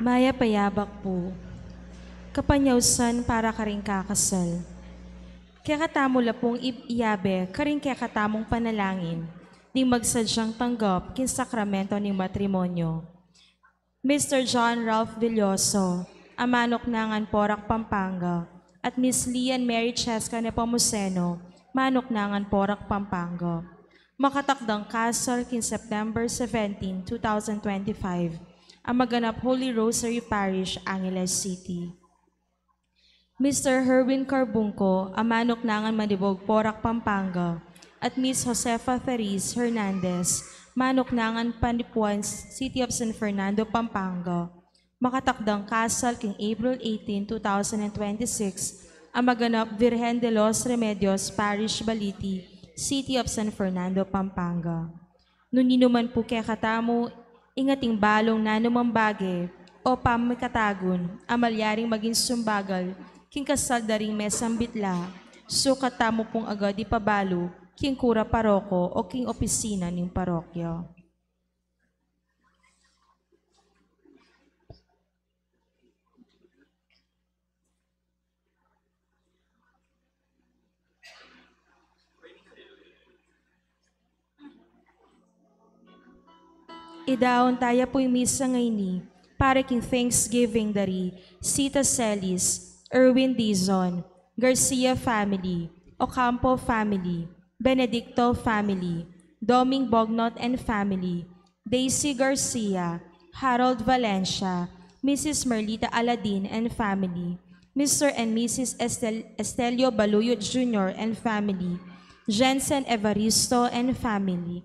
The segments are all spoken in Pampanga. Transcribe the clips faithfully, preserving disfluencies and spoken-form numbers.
Mayap a yabak pu. Kapanyausan para karing kakasal. Kekatamu la pung ib-, iyabe karing kekatamung panalangin ding magsadyang tanggap king sakramento ning matrimonyo. Mister John Ralph Villoso, a manuknangan Porac, Pampanga, at Miss Lian Mary Cheska Nepomuceno, manuknangan Porac, Pampanga. Makatakdang kasal king September seventeen, two thousand twenty-five, a maganap Holy Rosary Parish, Angeles City. Mister Herwin Carbungco, a manuknangan Malibog, Porac, Pampanga, at Miss Josefa Therese Hernandez, manuknangan Panipuan, City of San Fernando, Pampanga. Makatakdang kasal king April eighteen, two thousand and twenty-six, a maganap Virgen de los Remedios Parish, Baliti, City of San Fernando, Pampanga. Nune man pu kekatamu, ing ating balung nanumang bage o pamikatagun a malyaring maging sumbagal king kasal da ring mesambit la, sukat tamu pung agad ipabalu king kura paroko o king opisina ning parokya. Idaun taya pu ing misa ngeni para king Thanksgiving da ri Sita Celis, Erwin Dizon, Garcia family, Ocampo family, Benedicto family, Doming Bognot and family, Daisy Garcia, Harold Valencia, Missus Merlita Aladin and family, Mister and Missus Estel-, Estelio Baluyot Junior and family, Jensen Evaristo and family,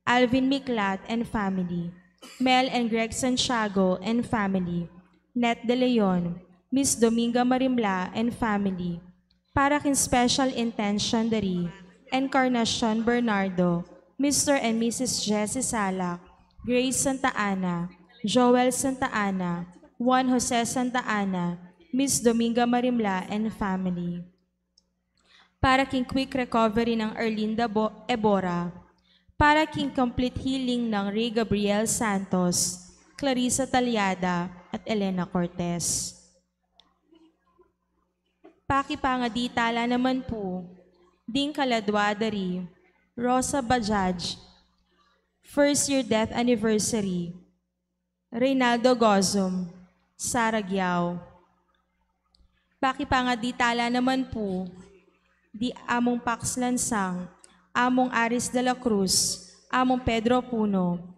Alvin Miklat and family, Mel and Greg Santiago and family, Net De Leon, Miss Dominga Marimla and family, para king special intention da ri Encarnacion Bernardo, Mister and Missus Jessie Salak, Grace Santa Ana, Joel Santa Ana, Juan Jose Santa Ana, Miss Dominga Marimla and family. Para king quick recovery nang Erlinda Bo-, Ebora. Para king complete healing nang Ray Gabriel Santos, Clarissa Taliada, at Elena Cortez. Pakipangadi tala naman pu ding kaladwa da ri Rosa Bajaj, first year death anniversary, Reynaldo Gozum, Sara Giao. Pakipangadi tala naman pu di Among Pax Lansang, Among Aris de la Cruz, Among Pedro Puno,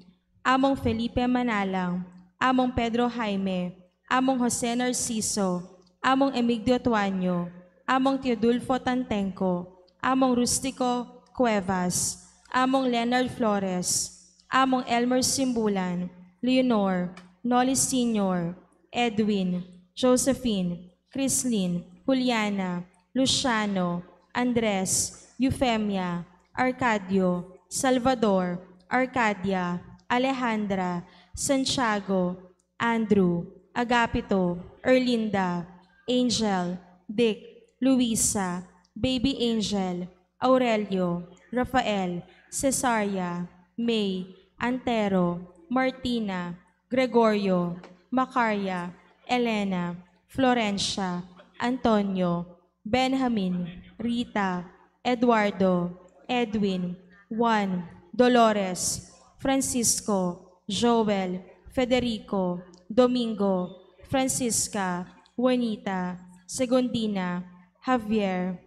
Among Felipe Manalang, Among Pedro Jaime, Among Jose Narciso, Among Emigdio Tuaño, Among Teodulfo Tantengco, Among Rustico Cuevas, Among Leonard Flores, Among Elmer Simbulan, Leonor, Noli Senior, Edwin, Josephine, Chrislyn, Juliana, Luciano, Andres, Eufemia, Arcadio, Salvador, Arcadia, Alejandra, Santiago, Andrew, Agapito, Erlinda, Angel, Dick, Luisa, Baby Angel, Aurelio, Rafael, Cesaria, May, Antero, Martina, Gregorio, Macaria, Elena, Florencia, Antonio, Benjamin, Rita, Eduardo, Edwin, Juan, Dolores, Francisco, Joel, Federico, Domingo, Francisca, Juanita, Segundina, Javier,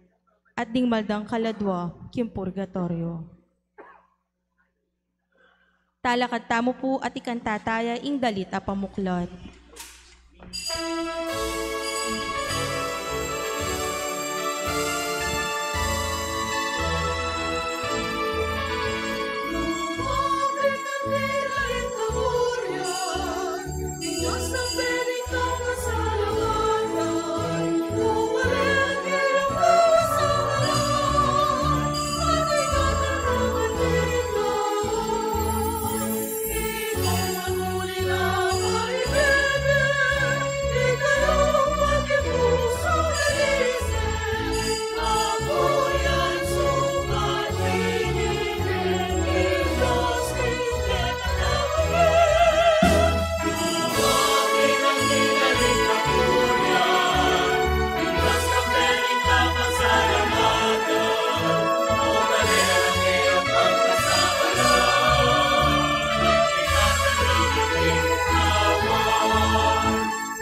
at ding mal dang kaladwa king purgatoryo. Talakad tamu pu at ikanta taya ing dalit a pamuklat.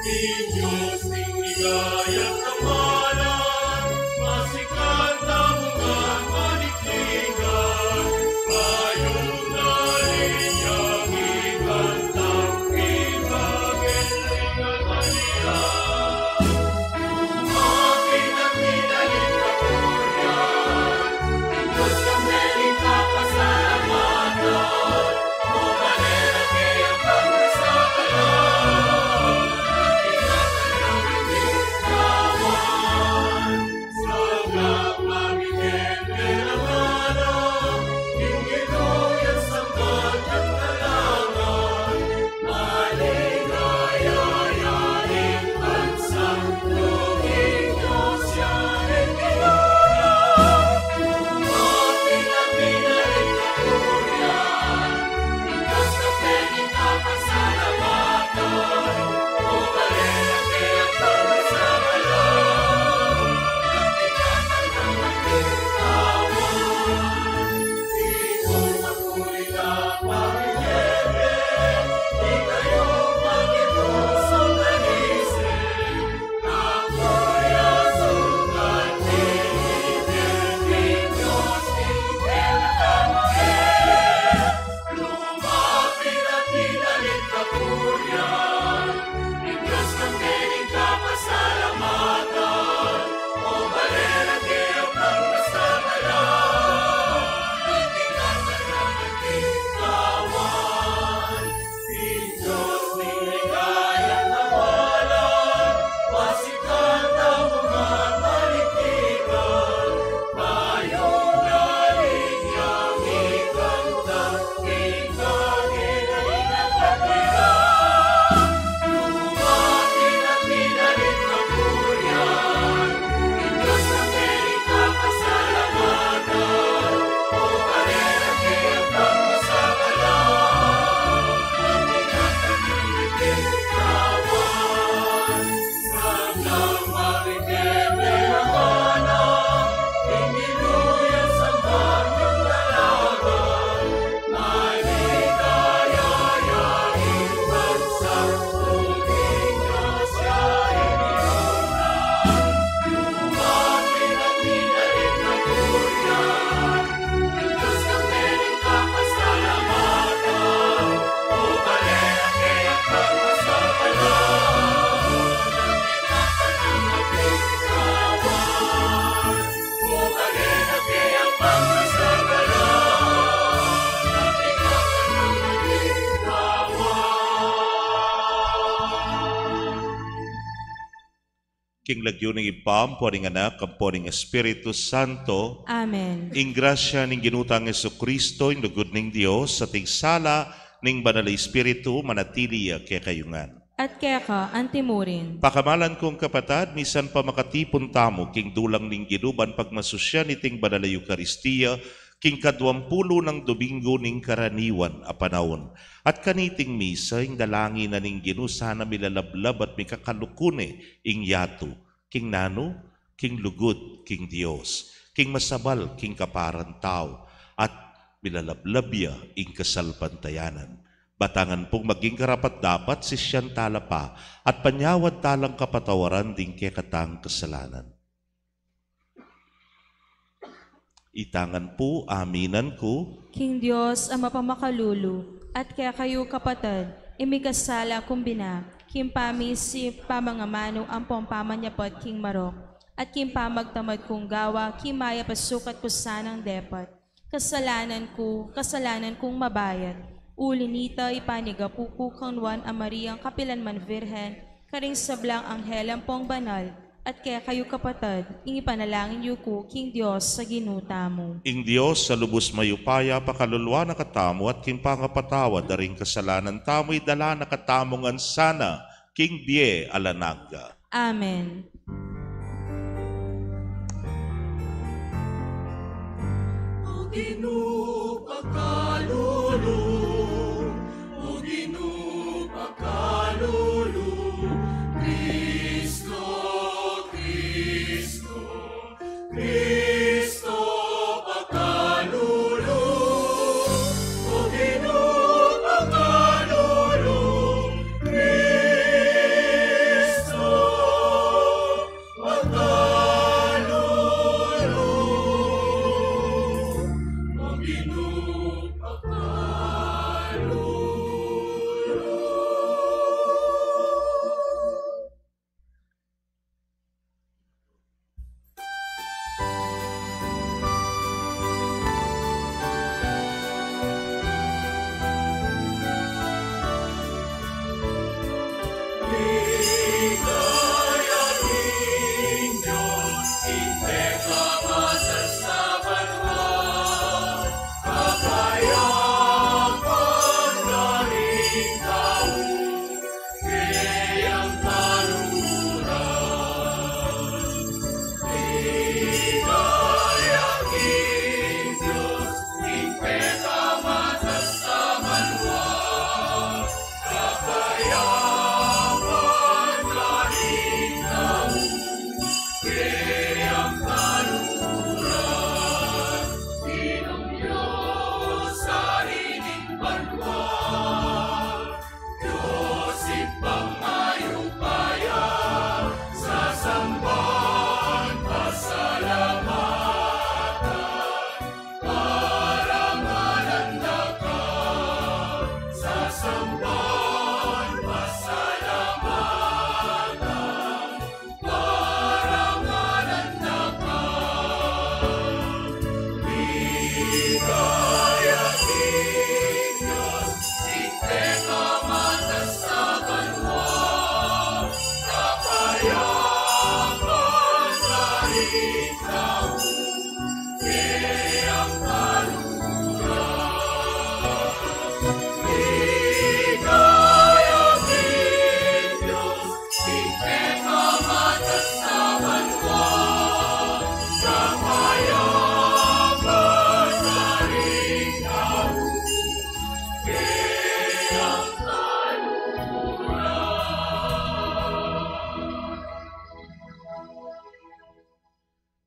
Ing Dios ning ligaya kamalan, masikan tamu ngan maligaya, mayupaya ing ikanta, ing pagkalinga kaniya. Lumapit at minalita ku yan, ing Dios kang merita pasalamatan. King lagyu ning Ibpa, ampo ning Anak, ampo ning Espiritu Santo. Amen. Ing grasya ning Ginu tang Jesucristo, ing lugud ning Dios, at ing sala ning Banal a Espiritu, manatili ya kekayu ngan. At keka antimurin. Pakamalan kung kapatad, misan pa makatipun tamu king dulang ning Ginu ban pagmasusyan iting Banal a Eukaristia, king kaduampulu nang Domingo ning karaniwan a panaun. At kaniting misa, ing dalangin na ning Ginu sana milalablab at mikakaluku ne ing yatu, king nanu, king lugud king Dios, king masabal, king kaparang tau, at milalablab ya ing kasalpantayanan. Batangan pung maging karapat-dapat sisian tala pa, at panyawad talang kapatawaran ding kekatang kasalanan. Itangan pu, aminan ku. King Dios a mapamakalulu, at kekayu kapatad, a mikasala kung bina, king pamisip, pamangamanu ampong pamanyapat king marok, at king pamagtamad kung gawa, king mayap a sukat ku sanang depat. Kasalanan ku, kasalanan kung mabayat. Uli nita, ipanigapu ku kang Nuan a Mariang kapilan man Virgen, karing sablang anghel ampong banal, at kekayu kapatad, ing ipanalangin yu ku king Dios a Ginu tamu. Ing Dios a lubus mayupaya pakaluluan na katamu at king pangapatawad da ring kasalanan tamu, idala na katamu ngan sana king bie alang angga. Amen. O Ginu, pakalulu, O Ginu, pakalulu, Kristo, Kristo, Kristo, pakalulu, O Ginu, pakalulu, Kristo.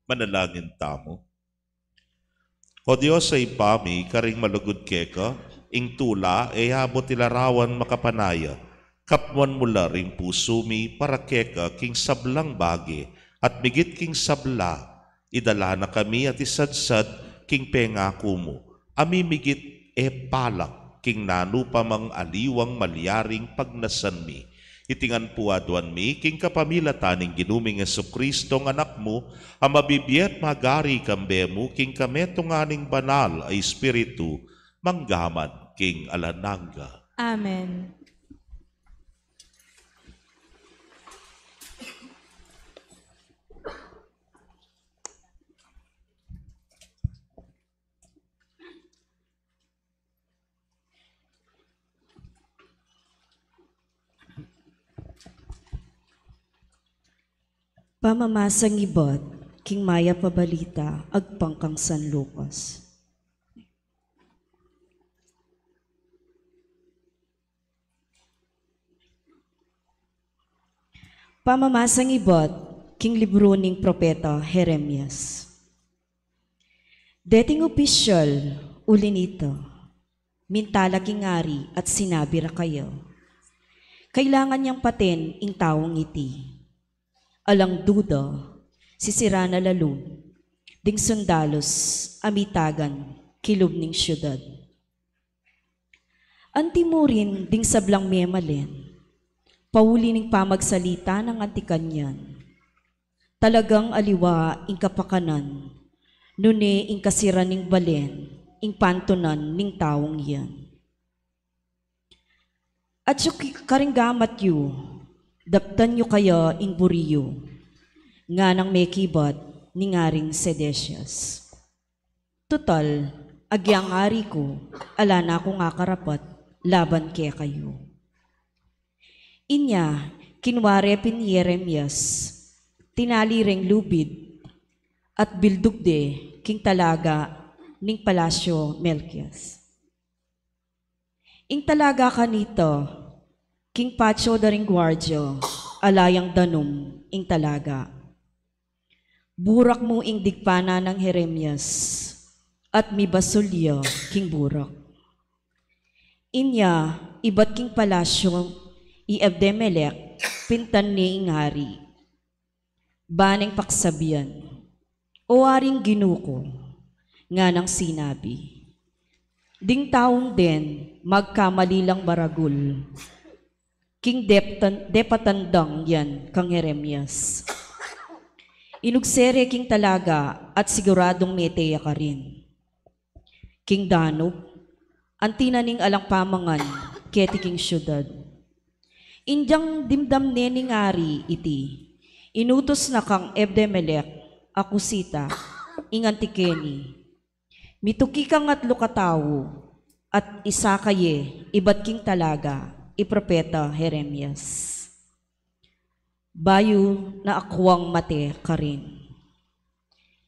Manalangin tamu. O Dios a Ibpa mi, karing malugud keka, ing tula e abot ilarawan makapanaya, kapnuan mu la ring pusu mi para keka king sablang bage, at migit king sabla, idala na kami at isadsad king pengaku mu, a mimigit e palak king nanu pa mang aliwang malyaring pagnasan mi. Iti ngan pu aduan mi king kapamilatan ning Ginu ming Jesucristo, Anak mu, a mabibie at magari kambe mu king kametungan ning Banal a Espiritu, mangga man king alang angga. Amen. Pamamasang ibat king Mayap a Balita agpang kang San Lucas. Pamamasang ibat king libru ning propeta Jeremias. Deting opisyal, uli nita, minta la king ari at sinabi ra kaya, "Kailangan yang paten ing taung iti." Alang duda, sisiran na la lub ding sundalus a mitagan kilub ning syudad. Anti mu rin ding sablang memalen, pauli ning pamagsalita nang anti kanyan, "Talagang aliwa ing kapakanan, nune ing kasiran ning balen ing pantunan ning taung yan." At yu ki-, karing gamat yu, daptan yu kaya ing buri yu, nganang mekibat ning Aring Sedecias. Tutal, agyang ari ku, ala na kung akarapat laban kekayu. Inya, kinua re pin i Jeremias, tinali reng lubid, at bildug de king talaga ning Palasyo Melkias. Ing talaga kanita, king patio da ring guardia, ala yang danum ing talaga. Burak mu ing digpanan nang Jeremias, at mibasul ya king burak. Inya, ibat king palasyo i Ebed-melec, pintan ne ing ari. Ba neng paksabian, "O Aring Ginu ku," nganang sinabi, "Ding taung den magkamali lang maragul king deptan-, depatan dang yan kang Jeremias. Inugse re king talaga at siguradung mete ya karin king danum, anti na ning alang pamangan keti king syudad." Inyang dimdam ne ning ari iti, inutus na kang Ebed-melec a Cusita, ing anti keni, "Mituki kang atlu katau, at isaka ye ibat king talaga i propeta Jeremias, bayu na akuang mate karin."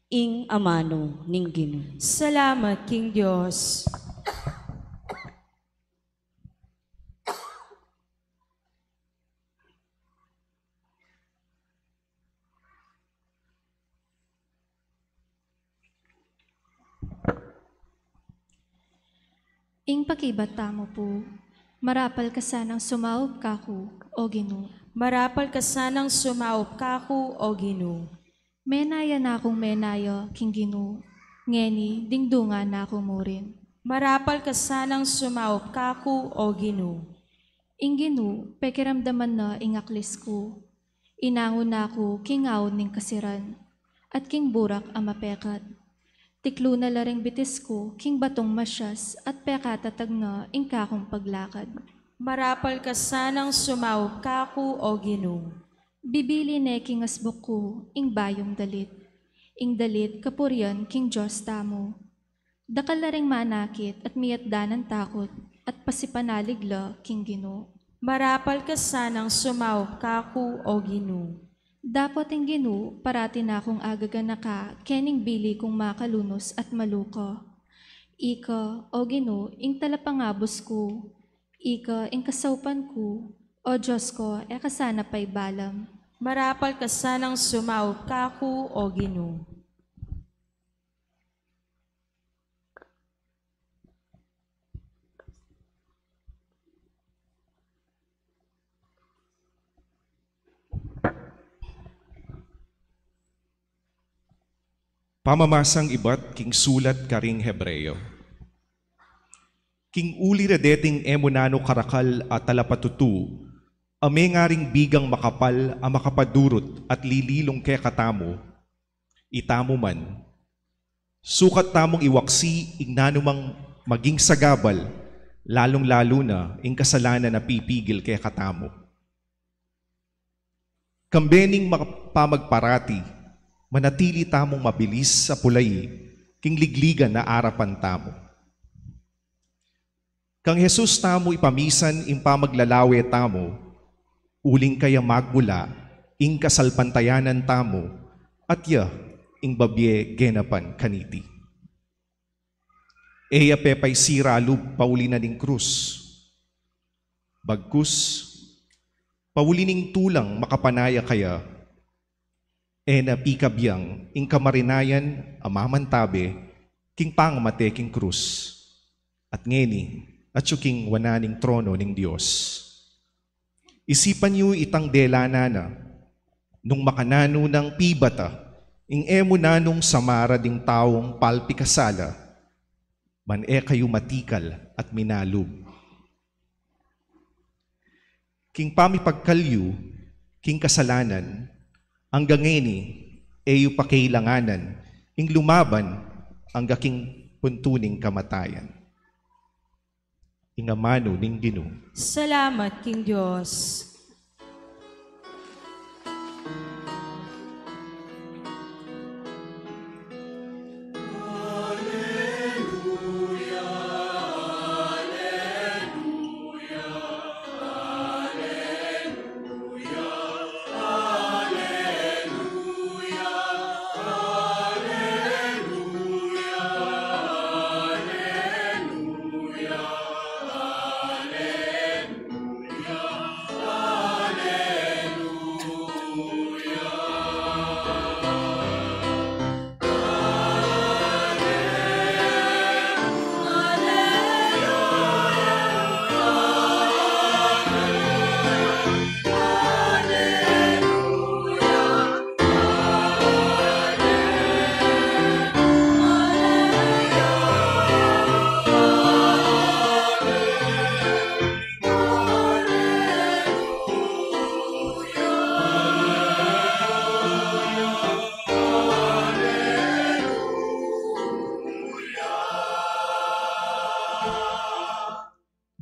Ing amanu ning Ginu. Salamat king Dios. Ing pakibat tamu pu. Marapal ka sanang sumaup kaku, O Ginu. Marapal ka sanang sumaup kaku, O Ginu. Menaya na kung menaya king Ginu, ngeni dingdungan na ku murin. Marapal ka sanang sumaup kaku, O Ginu. Ing Ginu, pekiramdaman na ing aklis ku. Inangu na ku king aun ning kasiran, at king burak a mapekat. Tiklu na la ring bitis ku king batung masias, at pekatatag na ing kakung paglakad. Marapal ka sanang sumaup kaku, O Ginu. Bibili ne king asbuk ku ing bayung dalit, ing dalit kapurian king Dios tamu. Dakal la ring manakit at miyatda nang takut, at pasipanalig la king Ginu. Marapal ka sanang sumaup kaku, O Ginu. Dapot ing Ginu parati na kung agaganaka kening bili kung makalunus at maluka. Ika, O Ginu, ing talapangabus ku, ika ing kasaupan ku, O Dios ku, e ka sana paibalam. Marapal ka sanang sumaup kaku, O Ginu. Pamamasang ibat king sulat karing Hebreo. King uli ra deting e mu nanu karakal a talapatutu, a mengaring bigang makapal a makapadurut at lililung kekatamu, itamu man, sukat tamung iwaksi ing nanumang maging sagabal, lalung-lalu na ing kasalanan a pipigil kekatamu. Kambe ning maka-, pamagparati, manatili tamung mabilis a pulayi king ligligan a arapan tamu. Kang Jesus tamu ipamisan ing pamaglalawe tamu, uling kaya magmula ing kasalpantayanan tamu, at ya ing babie genapan kaniti. E ya pepaisira a lub pauli na ning krus. Bagkus, pauli ning tulang makapanaya kaya, e na pikabiang ing kamarinayan a mamantabe king pangamate king krus, at ngeni atyu king wanan ning trono ning Dios. Isipan yu itang delanan na, nung makananu nang pibata ing e mu nanung samara ding taung palpikasala, ban e kayu matikal at minalub. King pamipagkalyu king kasalanan, anggang ngeni e yu pakailanganan ing lumaban angga king puntu ning kamatayan. Ing amanu ning Ginu. Salamat king Dios.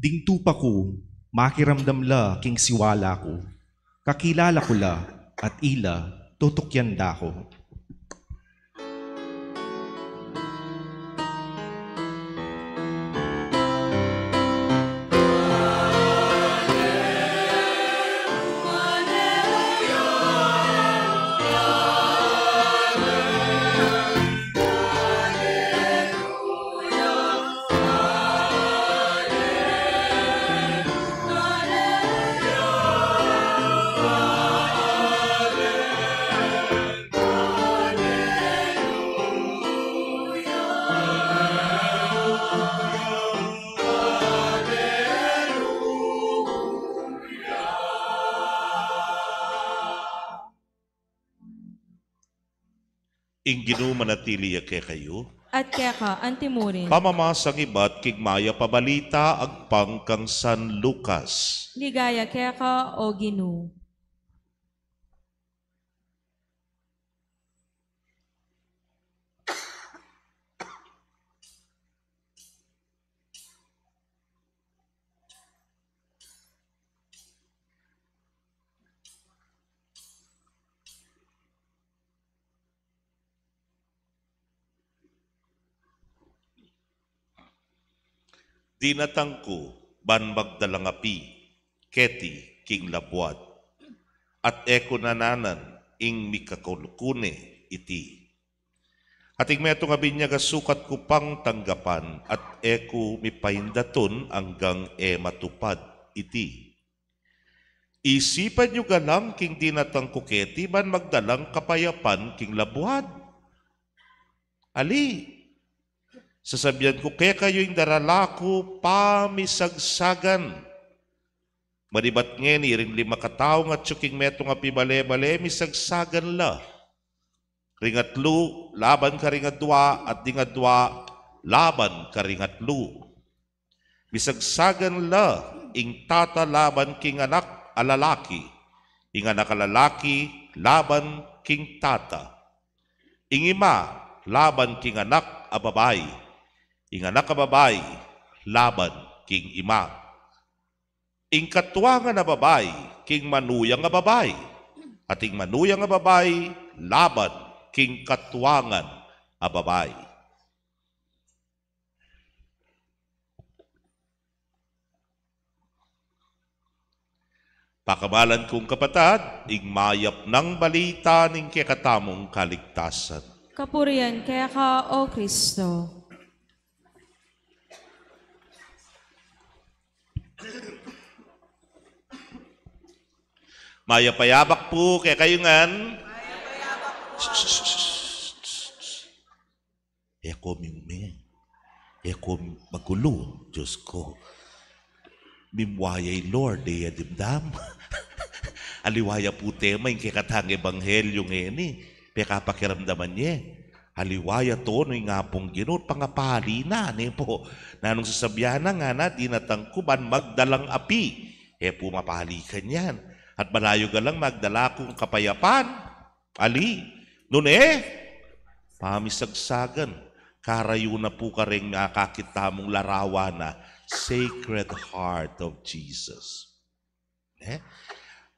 Ding tupa ku, makiramdam la king siwala ku, kakilala ku la, at ila tutukyan da ku. Ing Ginu manatili ya kekayu. At keka antimurin. Pamamasang ibat king Mayap a Balita agpang kang San Lucas. Ligaya keka, O Ginu. Dinatang ku ban magdalang api keti king labuad, at e ku nananan ing mikakune iti. At ing metung a binyag a sukat ku pang tanggapan, at e ku mipaindatun anggang e matupad iti. Isipan yu galang king dinatang ku keti ban magdalang kapayapan king labuad. Ali, sasabian ku kekayu ing darala ku pamisagsagan. Manibat ngeni ring lima kataung atyu king metung a pibale-bale, misagsagan la. ring atlu laban karing adua, at ding adua laban karing atlu. Misagsagan la ing tata laban king anak a lalaki, ing anak a lalaki laban king tata, ing ima laban king anak a babai, ing anak a babai laban king ima, ing katuangan a babai king manuyang a babai, at ing manuyang a babai laban king katuangan a babai. Pakamalan kung kapatad, ing mayap nang balita ning kekatamung kaligtasan. Kapurian keka, O Kristo. Mayap a yabak pu kekayu ngan. E ko ming, e ko magulu, Dios ko. Mimua ya i Lord, e ya dimdam. Aliwa ya pu tema ing kekatang ebanghelyo ngeni, pekapakiramdaman ye. Aliwa ya tono ing Apung Ginu, pangapali na, ne pu. Nanung sasabian na, ngana, dinatang ku ban magdalang api. E pu mapali kanyan. At malayu ga lang magdala kung kapayapan. Ali, nune, pamisagsagan, karayu na pu kareng akakit tamung larawan na Sacred Heart of Jesus. E?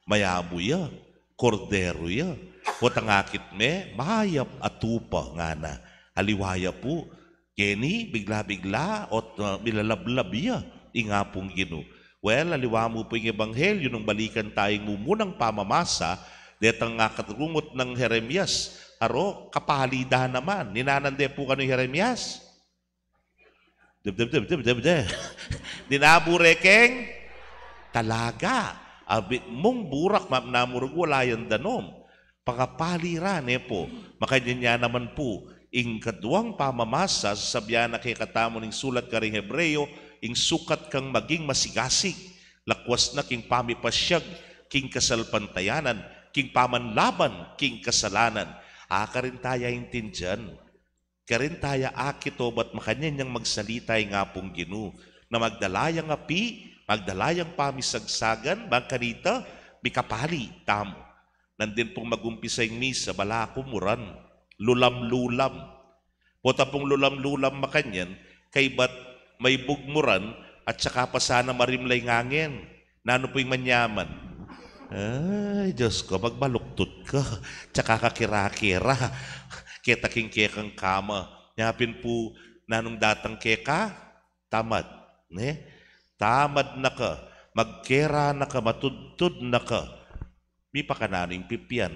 Mayabu ya, kordero ya, potang akit me, mayap a tupa ngana. Aliwa ya pu, keni, bigla-bigla, ot, uh, milalablab ya ing Apung Ginu. Well, aliwa mu pu ing ebanghelyo nung balikan tayung mumunang pamamasa, detang ngakatrungut nang Jeremias, aro, kapali da naman. Ninanan de pu kanu i Jeremias? Deb, deb, deb, deb, deb, deb. Dinabu re keng talaga. Abit mung burak, map namurug, wala yang danom. Pangapali ra, ne pu. Makanyan ya naman pu, ing kaduang pamamasa, sasabian na kekatamu ning sulat karing Hebreo, ing sukat kang maging masigasig, lakwas na king pamipasyag king kasalpantayanan, king pamanlaban king kasalanan. A, karin taya intindian. Karin taya akit obat makanyan yang magsalita ing Apung Ginu, na magdala yang api, magdala yang pamisagsagan, bang kanita, mikapali tamu. Nandin pung magumpisa ing misa, balaku muran, lulam-lulam. Pota pung lulam-lulam makanyan, kaybat maibug muran, at saka pa sana marimla ing angin. Nanu pu ing manyaman? Ay, Dios ko, magbaluktut ka. Tsaka ka kira-kira. Keta king kekang kama. Nya pin pu, nanung datang keka? Tamad. Ne? Tamad na ka. Magkera na ka, matudtud na ka. Mipakananu ing pipian?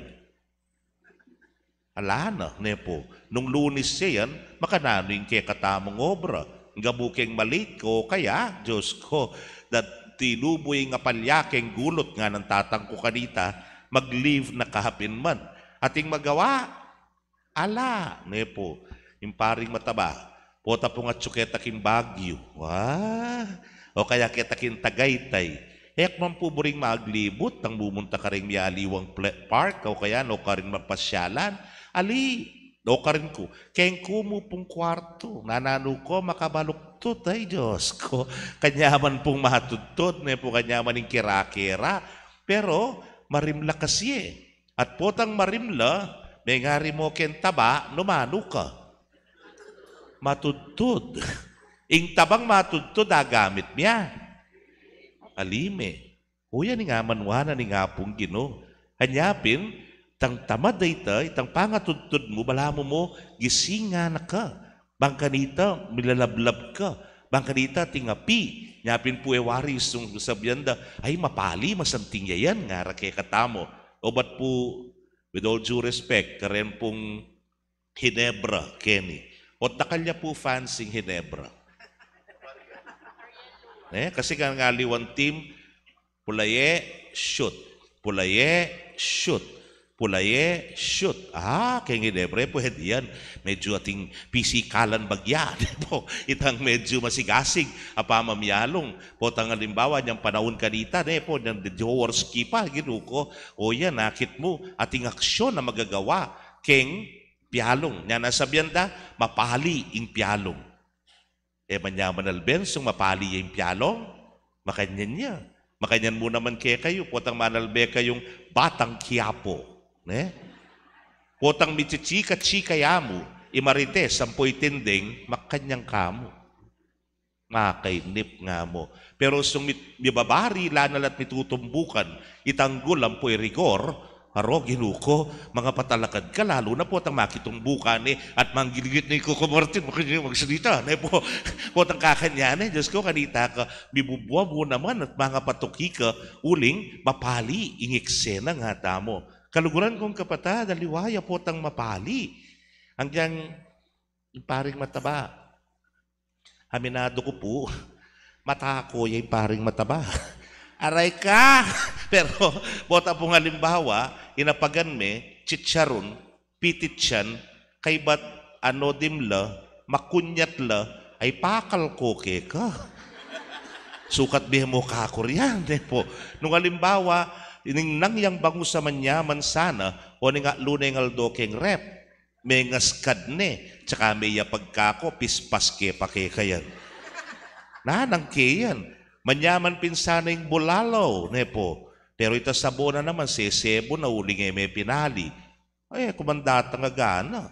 Ala na, ne pu. Nung Lunes ya yan, makananu ing kekatamung obra? Gamu keng malit ko, kaya, Dios ko, dat tinubu ing apalya keng gulut, nganang tatang ku kanita, mag-leave na kapin man. Ating magawa? Ala, ne pu. Ing paring mataba, pota pung atsu keta king Baguio. Wa? O kaya keta king Tagaytay. E ku man pu buring maglibut, tang mumunta karing mialiwang ple-, park, o kaya nukarin mapasyalan. Ali, nukarin ku. Keng ku mu pung kwartu. Nananu ko, makabaluktut, ay Dios ko. Kanyaman pung matudtud, ne pu, kanyaman ing kera-kera. Pero, marimla kasi e. At potang marimla, mengari mo keng taba, nu manu ka? Matudtud. Ing tabang matudtud, a gamit mya? Alime. O yan ing amanwanan ning Apung Ginu. Anya pin, itang tamad a ita, itang pangatudtud mu, balamu mu, gisingan na ka. Bang kanita, milalablab ka. Bang kanita, ating api. Nya pin pu e wari istung sabian da, ay, mapali, masanting ya yan, ngara kekatamu. Obat pu, with all due respect, karen pung Hinebra, keni. Ot dakal ya pu fans ing Hinebra. E, kasi kang aliwang team, pulaye, shoot. Pulaye, shoot. Pulaye, shoot. A, keng Hinebra, pwede yan. Medyo ating pisikalan bagya, ne pu. Itang medyo masigasig a pamamyalung. Potang alimbawa, nyang panaun kanita, ne pu, nyang de Jaworski pa, Ginu ko. O yan, akit mu, ating aksyon a magagawa. Keng Pialung. Nya nang sabian da, mapali ing pialung. E, manyaman alben sung mapali ya ing pialung? Makanyan ya. Makanyan mu naman kekayu, potang manalbe kayung batang Quiapo, ne? Potang michichika-chika ya mu i Marites ampo i Tinding, makanyan ka mu. Makainip nga mu. Pero sung mit-, mibabari la na la't mitutumbukan i tanggul ampo i rigor, aro, Ginu ku, mangapatalakad ka, lalu na potang makitumbukan ne, at manggilgit ne i Coco Martin, makanyan magsalita, ne po. Potang kakanyan ne, Dios ku, kanita ka, mibubua mu naman at mangapatuki ka, uling mapali ing eksena nga tamu. Kaluguran kung kapatad, aliwa ya potang mapali. Anggiyang paring mataba. Aminadu ku pu, matako ya ing paring mataba. Aray ka! Pero, bota pung alimbawa, inapagan me, chicharun, pitityan, kaybat ano dimla, makunyat la, ay pakal ko keka. Sukat bie mu kakurian, ne po. Nung alimbawa, ningnang yang bangus a manyaman sana, o ning atlu neng aldo keng ref, mengaskad ne, tsaka me ya pagkako, pispas ke pa keka yan. Nanang ke yan. Manyaman pin sana ing bulalo, ne po. Pero ita sabon na naman, sesebon na, uling e me pinali. Ay, kumandatang agana.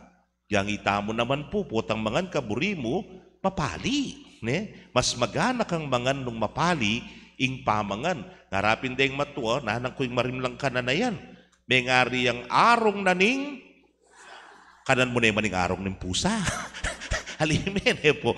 Yang ita mu naman pu, potang mangan ka buri mu, mapali, ne? Mas magana kang mangan nung mapali ing pamangan. Ngara pin deng matua, nanang ku ing marimlang kanan a yan. Mengari yang arung na ning, kanan mu ne man ing arung ning pusa. Alimen, e po.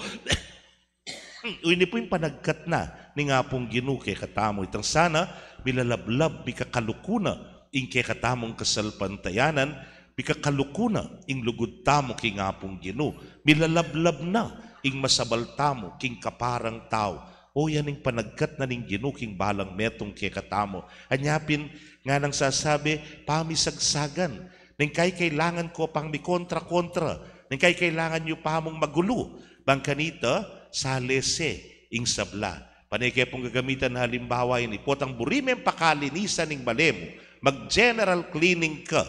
Ini pu ing panagkat na ning Apung Ginu kekatamu. Itang sana, milalablab, mikakaluku na ing kekatamung kasalpantayanan, mikakaluku na ing lugud tamu king Apung Ginu, milalablab na ing masabal tamu king kaparang tau. O, yan ing panagkat na ning Ginu king balang metung kekatamu. Anya pin, nganang sasabi, pamisagsagan. Neng kai kailangan ko pang mikontra-kontra. Neng kai kailangan yu pa mung magulu. Bang kanita, salese ing sabla. Pane ke pung gagamitan na halimbawa ini, potang buri meng pakalinisan ing bale mu, mag-general cleaning ka.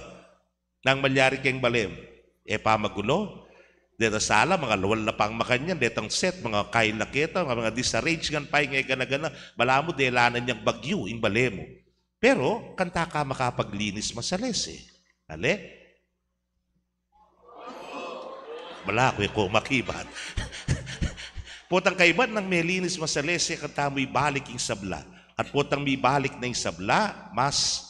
Nang malyari keng bale mu, e pa magulo? Deta sala, mga luwal na pang makanyan, detang set, mga kailaketa, mga disarrange ngan pa ing e gana-gana, balamu delanan yang bagyu ing bale mu. Pero, kanta ka makapaglinis masalese. Ale? Bala ku e ko makibat. Potang kaibat nang melinis masalese, kanta mu ibalik ing sabla. At potang mibalik na ing sabla, mas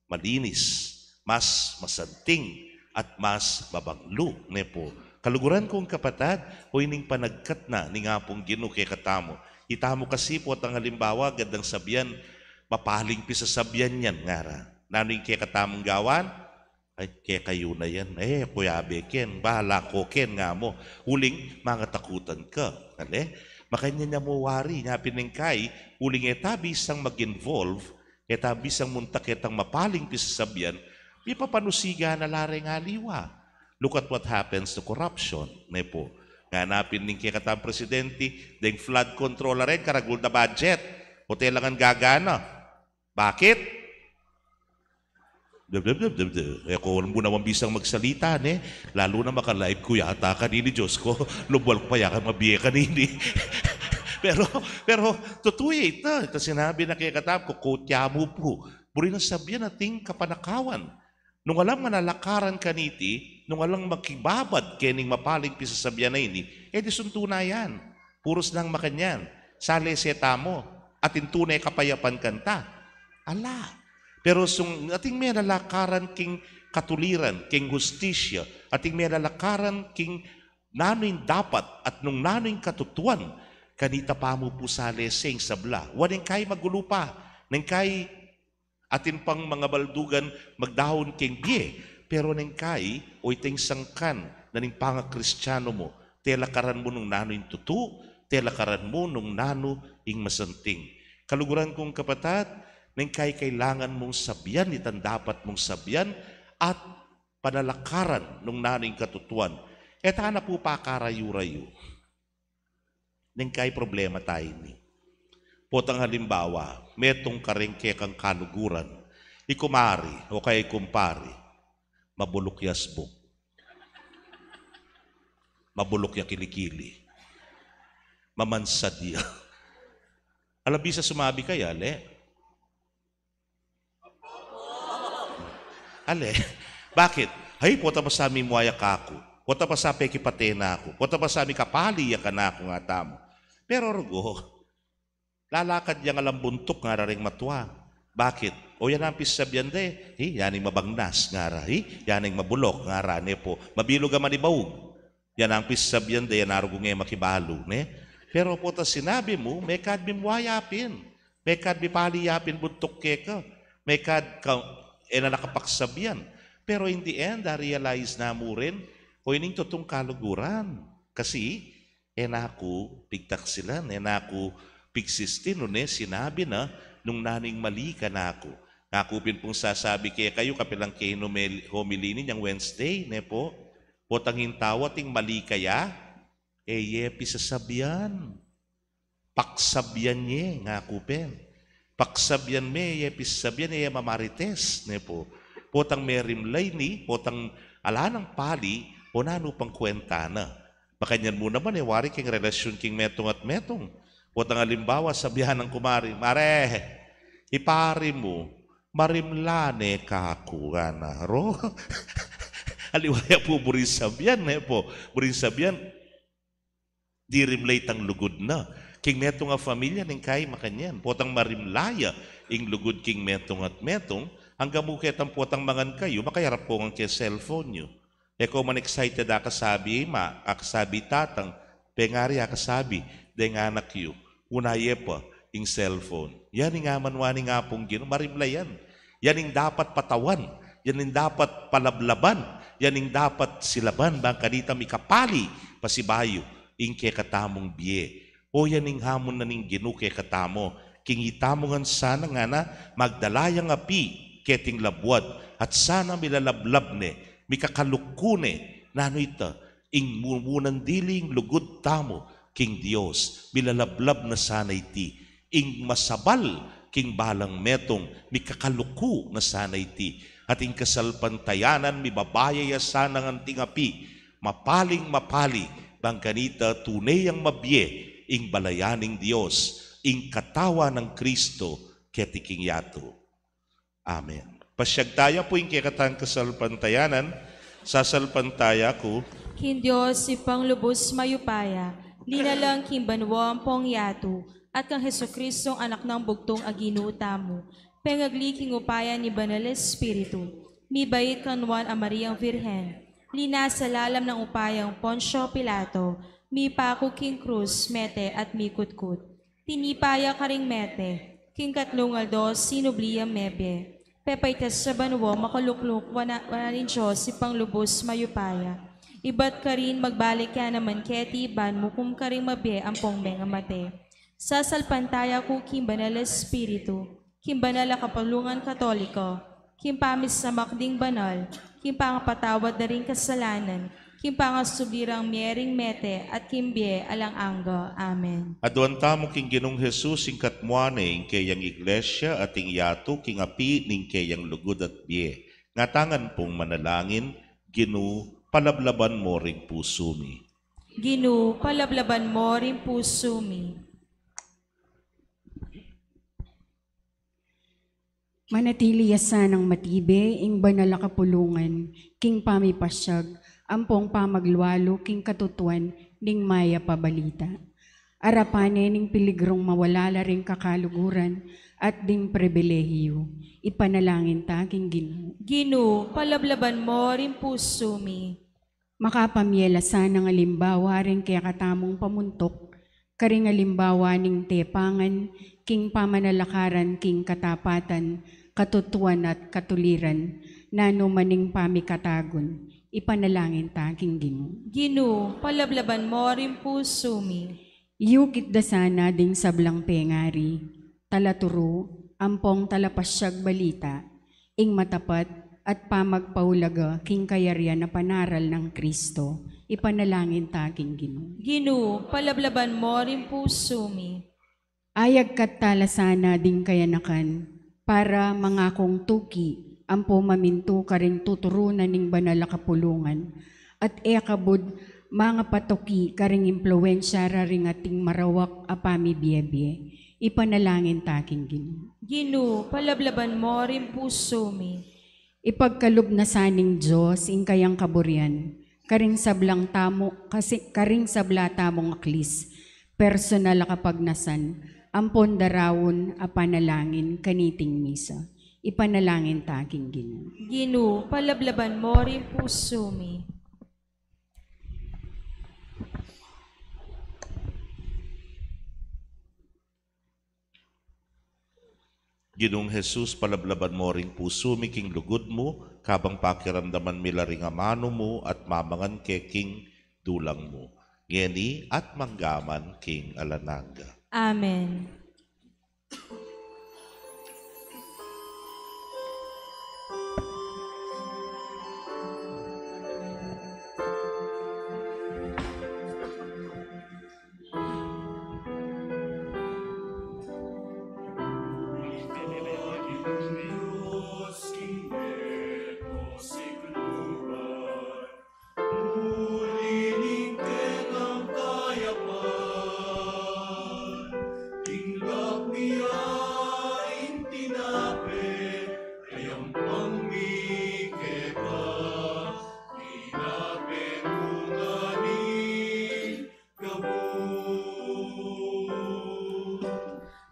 malinis, mas masanting, at mas mabanglu, ne po. Kaluguran kung kapatad, o ining panagkat na ning Apung Ginu kekatamu. Itamu kasi potang halimbawa, gandang sabian, mapaling pisasabian yan, ngara. Nanu ing kekatamung gawan? Ay, kekayu na yan. E, kuyabe ken, bahala ko ken, nga mu. Uling, mangatakutan ka. Ale? Makanyan ya mu wari, nya pin neng kai, uling e ta bisang mag-involve, e ta bisang munta ketang mapaling pisasabian, mipapanusigan na la reng aliwa. Look at what happens to corruption, ne po. Ngana pin ning kekatang presidente, deng flood control a ren, karagul da budget, o telangan gagana. Bakit? Blah, blah, blah, blah, blah. E ko mu naman bisang magsalita, ne? Lalu na maka-live ku yata kanini, Diyos ko. Lubwal ku pa yaka mabie kanini. Pero, pero, tutu ya ita. Ita sinabi na kekatamu, ku-quote ya mu pu. Buri nang sabian ating kapanakawan. Nung alang manalakaran kaniti, nung alang makibabad kening mapaling pisasabian a ini, e di suntunan yan. Purus nang makanyan. Salese tamu. Atin tune kapayapan kanta? Ala. Pero sung ating menalakaran king katuliran, king hustisya, ating menalakaran king nanu ing dapat at nung nanu ing katutuan, kanita pa mu pu salese ing sabla. Wa neng kai magulu pa, neng kai atin pang mangabaldugan magdaun keng bie, pero neng kai, o iteng sangkan na ning pangakristianu mu, telakaran mu nung nanu ing tutu, telakaran mu nung nanu ing masanting. Kaluguran kung kapatad, neng kai kailangan mung sabian itang dapat mung sabian at panalakaran nung nanu ing katutuan. E ta na pu pakarayu-rayu. Neng kai problema ta ini. Potang halimbawa, metung kareng kekang kaluguran, i kumari o kaya i kumpari, mabuluk ya asbuk. Mabulok ya kilikili. Mamansad ya. Ala bisa sumabi kaya, le? Ale? Bakit? Ay, pota pa sa mimua ya kaku. Pota pa sa pekipate na ku. Pota pa sa mikapali ya kanaku, nga tamu. Pero rugo, lalakad yang alang buntuk, ngara ring matua. Bakit? O, yan ang pisabian de. Hi, yan ing mabangnas, ngara. Hi, yan ing mabulok, ngara, ne po. Mabilug a manibaug. Yan ang pisabian de, yan arugung e makibalu, ne? Pero pota sinabi mu, mekad mimua ya pin. Mekad mipali ya pin buntuk keka. Mekad ka, e na nakapagsabian. Pero in the end, a-realize na mu rin, o, ining tutung kaluguran. Kasi, e na ku pigtaksilan, e na ku pigsistin, nune sinabi na nung nanu ing mali kanaku. Ngaku pin pung sasabi kekayu, kapilan ke ing homil-, homily ninyang Wednesday, ne po? Potang ing tau ating mali kaya, e ye pisasabian. Paksabian ye, ngaku pin. Paksabian me, e ye pisasabian, e ye mamarites, ne po? Potang merimlay ni, potang ala nang pali, o nanu pang kuenta na. Makanyan mu naman, e, wari king relasyun king metung at metung. Potang alimbawa, sabian nang kumari, "Mare, i pari mu, marimla ne kaku," ngana. Ro? Aliwa ya pu buring sabian, ne po? Buring sabian, dirimla itang lugud na. King metung a familia, ning kai makanyan. Potang marimla ya ing lugud king metung at metung, angga mu ketang potang mangan kayu, makayarap ko ngan ke cellphone yu. E ko man excited akasabi ima, akasabi tatang, pengari akasabi deng anak yu, una ye pa ing cellphone. Yan ing amanwa ning Apung Ginu, marimla yan. Yan ing dapat patawan, yan ing dapat palablaban, yan ing dapat silaban, bang kanita mikapali pasibayu ing kekatamung bie. O, yan ing hamon na ning Ginu kekatamu, king itamu ngan sana ngana, magdala yang api keting labuad, at sana milalablab ne, mikakaluku ne, nanu ita, ing mu-, mumunang dili ing lugud tamu king Dios, milalablab na sana iti, ing masabal king balang metung, mikakaluku na sana iti, at ing kasalpantayanan, mibabaya ya sana ngan anting api, mapaling mapali, bang kanita tune yang mabie ing balayan ning Dios, ing katawan nang Kristo keti king yatu. Amen. Pasiag taya pu ing kekatang kasalpantayanan, sasalpantaya ku king Dios Ibpang lubus mayupaya, linalang king banua ampong yatu, at kang Jesucristong Anak nang bugtung a Ginu tamu, pengagli king upaya ning Banal Espiritu, mibait kang Nuan a Mariang Virgen, linasa lalam nang upayang Poncio Pilato, mipaku king krus, mete at mikutkut. Tinipa ya karing mete, king katlung aldo sinubli yang mebie. Pepaitas ya banua, makalukluk wanan, wanan ning Dios Ibpang lubus mayupaya. Ibat karin magbalik ya naman keti ban mukum karing mabie ampong mengamate. Sasalpantaya ku king Banal a Espiritu, king banal a kapalungan Katoliko, king pamisamak ding banal, king pangapatawad da ring kasalanan, king pangasubli rang mie ring mete, at king bie alang angga. Amen. Aduan tamu king Ginung Jesus ing katmuan ne, ing keyang Iglesia at ing yatu king api ning keyang lugud at bie. Ngatangan pung manalangin, Ginu, palablaban mo ring pusu mi. Ginu, palablaban mo ring pusu mi. Manatili ya sanang matibe ing banal a kapulungan king pamipasiag ampong pamaglualu king katutuan ning mayap a balita. Arapan ne ning piligrung mawala la ring kakaluguran at ding pribilehiyu. Ipanalangin ta king Ginu. Ginu, palablaban mo ring pusu mi. Makapamie la sanang alimbawa ring kekatamung pamuntuk, karing alimbawa ning tepangan king pamanalakaran king katapatan, katutuan at katuliran, nanu man ing pamikatagun. Ipanalangin ta king Ginu. Ginu, palablaban mo ring pusu mi. Iyukit da sana ding sablang pengari, talaturu, ampong talapasiag balita, ing matapat at pamagpaulaga king kayarian a panaral nang Kristo. Ipanalangin ta king Ginu. Ginu, palablaban mo ring pusu mi. Ayagkat ta la sana ding kayanakan, para mangakung tuki, ampo mamintu karing tuturu na ning banal a kapulungan, at e kabud mangapatuki karing impluensya ra ring ating marawak a pamibie-bie. Ipanalangin ta king Ginu. Ginu, palablaban mo ring pusu mi. Ipagkalub na sa ning Dios ing kayang kaburian karing sablang tamu, kasi karing sabla tamung aklis, personal a kapagnasan, ampon daraun a panalangin kaniting misa. Ipanalangin ta king Ginu. Ginu, palablaban mo ring pusu mi. Ginung Jesus, palablaban mo ring pusu mi king lugud mu, kabang pakiramdaman mi la ring amanu mu at mamangan ke king dulang mu, ngeni at manggaman king alang angga. Amen.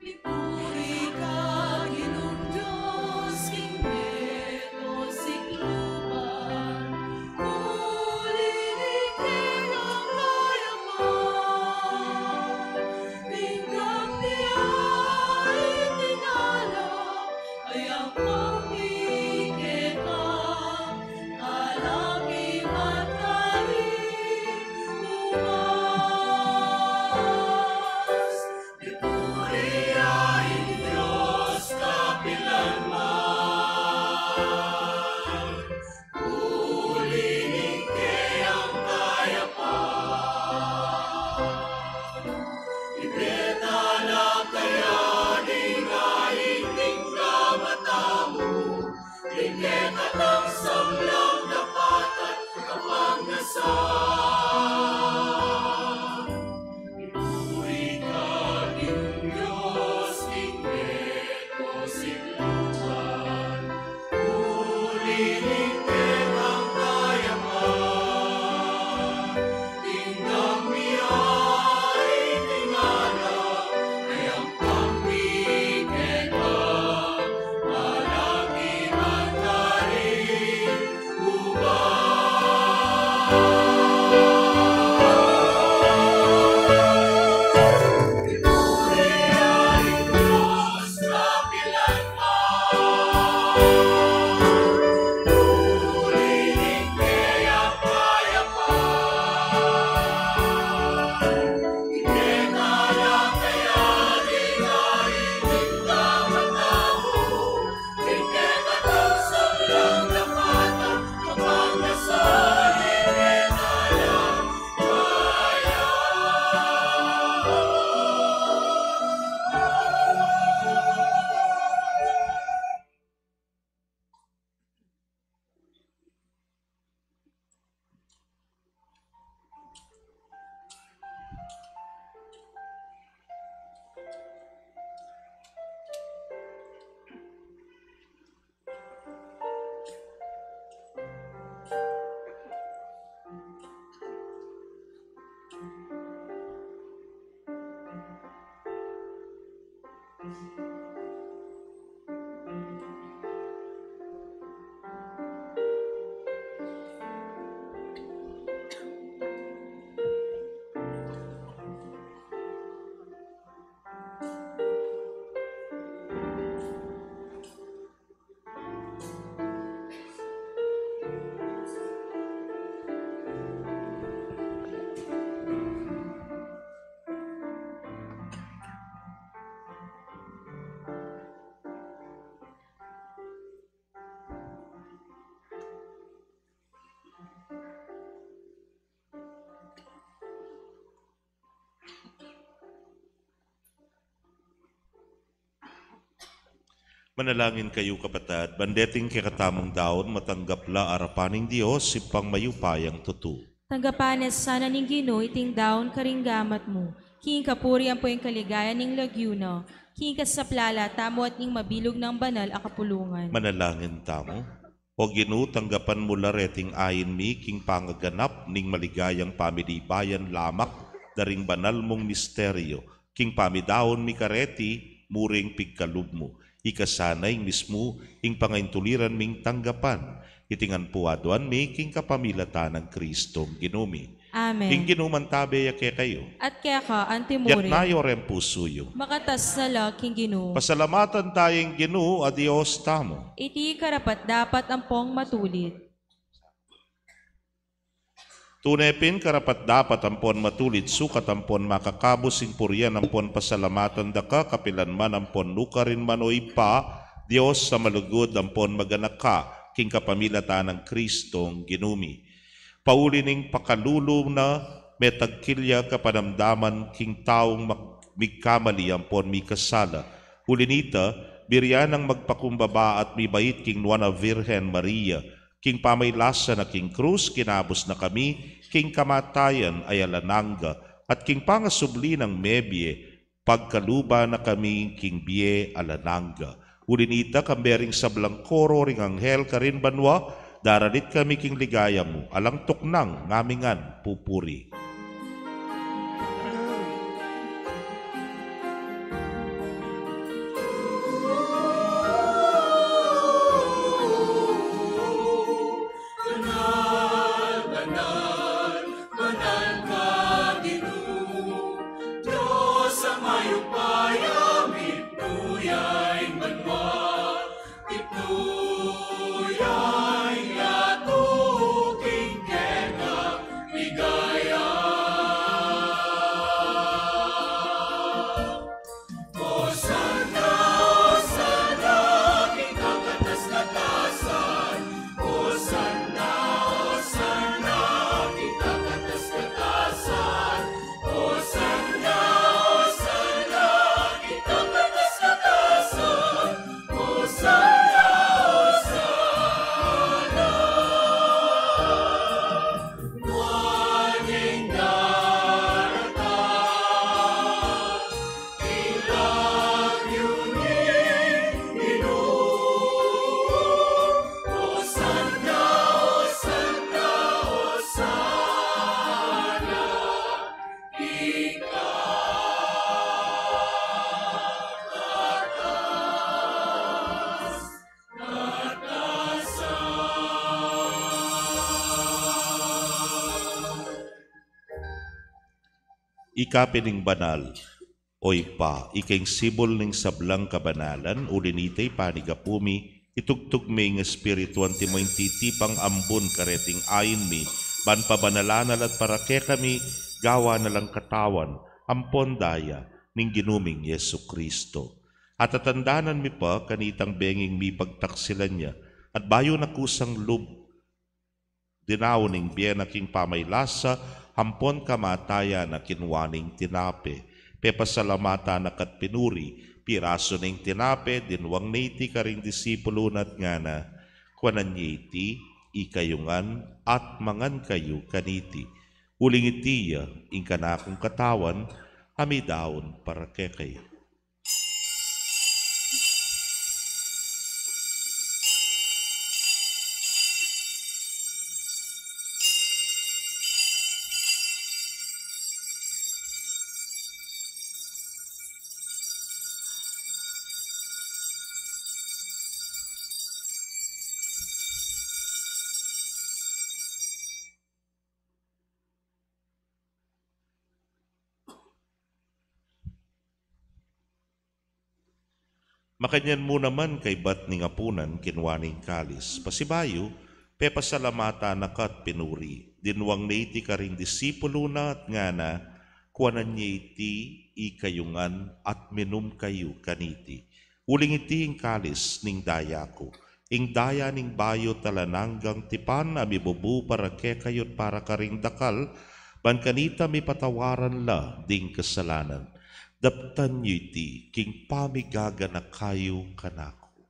Mipuri ka, Ginung Dios, king meto sikluban, uli ning kekang kayapan, ning kami ay tinala, ayang pamikekang, alaki mataring umas. Mipuri ya ing Dios kapilan man. Uli ning keyang kayapan, ibie na la kaya ding ain ning gamat tamu, ing kekatang sablang dapat at kapagnasan. Mipuri ka, Ginung Dios, king meto sikluban, uli ning kekang kayapan, ing kami ay tinala, ayang pamikekang, alaki mataring umas. Manalangin kayu, kapatad, ban deting kekatamung daun matanggap la arapan ning Dios, Ibpang mayupayang tutu. Tanggapan na sana ning Ginu iting daun karing gamat mu, king kapurian ampon kaligayan ning lagyu na, king kasaplalan tamu at ning mabilug nang banal a kapulungan. Manalangin tamu. O Ginu, tanggapan mu la reting ain mi king pangaganap ning maligayang pamilibayan lamak da ring banal mung misteryo, king pamidaun mi kareti, murin pigkalub mu. Ika sana ing mismu ing pangaintuliran ming tanggapan. Iti ngan pu aduan mi king kapamilatan nang Kristong Ginu mi. Amen. Ing Ginu mantabe ya kekayu. At keka antimurin. Itas yu reng pusu yu. Makatas na la king Ginu. Pasalamatan taya ing Ginu a Dios tamu. Iti karapat-dapat ampong matulid. Tune pin karapat-dapat ampon matulid, sukat ampon makakabus ing purian ampon pasalamatan da ka kapilan man ampon nukarin man, o Ibpa, Dios a malugud ampon maganaka, king kapamilatan nang Kristong Ginu mi. Pauli ning pakalulu na, metagkil ya kapanamdaman king taung mag-, migkamali ampon mikasala. Uli nita, birian nang magpakumbaba at mibait king Nuan a Virgen Maria, king pamailasa na king krus, kinabus na kami king kamatayan a alang angga, at king pangasubli nang mebie, pagkaluban na kami king bie alang angga. Uli nita, kambe ring sablang koro ring anghel karin banua, daralit kami king ligaya mu, alang tuknang ngamingan pupuri. Banal, banal, banal ka, Ginu, Dios a mayupaya, mitmu ya ing banua, mitmu ya ing yatu, king keka ligaya. Hosanna, Hosanna, king kakatas-katasan. Hosanna, Hosanna, king kakatas-katasan. Hosanna, Hosanna, king kakatas-katasan. Hosanna, Hosanna. Nuan ing daratang, ing lagyu ning Ginu. Hosanna, Hosanna, Hosanna. Ika katas-katasan. Ika pin ing banal, o Ibpa, ika ing sibul ning sablang kabanalan, uli nita ipanigapu mi, itugtug me ing Espiritu anti mo ing titipang ambun kareting ain mi, ban pabanalan na la at para kekami, gawan na lang katawan ampon daya ning Ginu ming Jesucristo. At tatandanan mi pa kanitang benging mipagtaksilan ya, at bayu na kusang lub dinaun ing bie na king pamailasa ampon kamatayan na, kinua ne ing tinape, pepasalamatan na ka't pinuri, pirasu ne ing tinape, dinwang ne iti karing disipulu na at ngana, kuanan ye iti ikayu ngan at mangan kayu kaniti, uling iti ya ing kanakung katawan a midaun para kekayu. Makanyan mu naman kaybat ning apunan, kinua ne ing kalis, pasibayu pepasalamatan na ka't pinuri, dinwang ne iti karing disipulu na at ngana, kuanan ye iti ikayu ngan at minum kayu kaniti, uling iti ing kalis ning daya ku, ing daya ning bayu at alang anggang tipan a mibubu para kekayu't para karing dakal, ban kanita mipatawaran la ding kasalanan. Daptan yu iti king pamigaganaka yu kanaku.